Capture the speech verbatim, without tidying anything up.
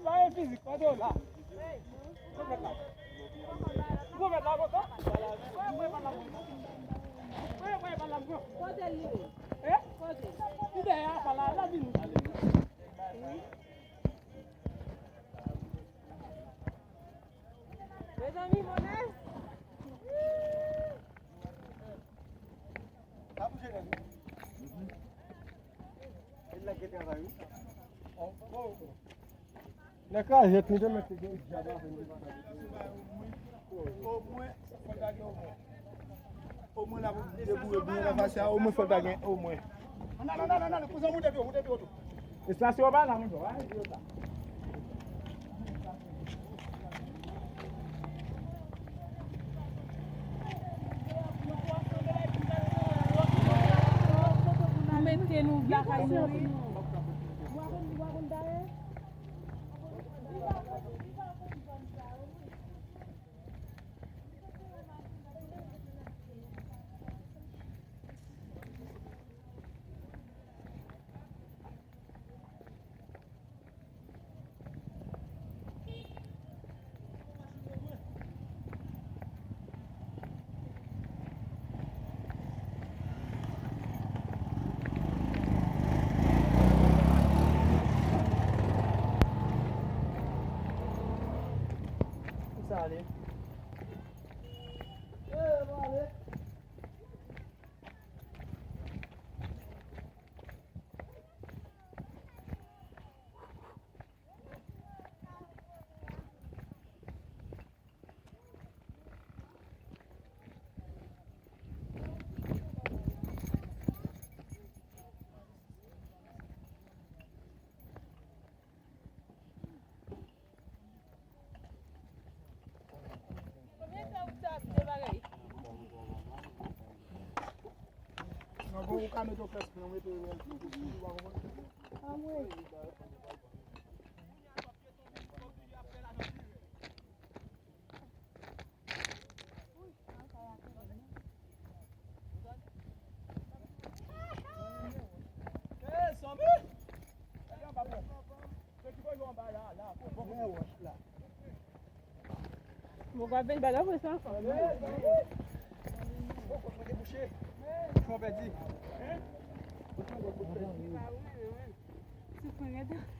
Ay, fizik, kote w la? Gwo mèt la. Gwo mèt la, gwo mèt la. Voye, voye, pa la, gwo. Voye, voye, pa la, gwo. Kote l ye? Eh? Kote? Li dèyè a, pa la, la vini. Wi. Mezanmi, monnè. Sa bouje nèg wi. E nèg ki travay wi. Oh, oh, oh. Nèg ka jèt, nou te mèt te gen djab avè nou. Omwen, fò l ta gen omwen. Omwen la pou deboure byen nan fas la, omwen fò l ta gen omwen. Ann ale, ann ale, ann ale, kouzen, moute pi wo, moute pi wo tou. Estasyon ba la, monchè, pa rete yo la. Ou mete nou lakay nou wi. Sa ale. Konbyen tan ou t ap de bagay? Non, bon, ou ka mete yon fès, men ou mete rèl tou, ou pa konprann? Anmwey. Mwen w ap vin bagay pou sa ankò. Mwen te bouche. Fon pèdi. Ti fon rete.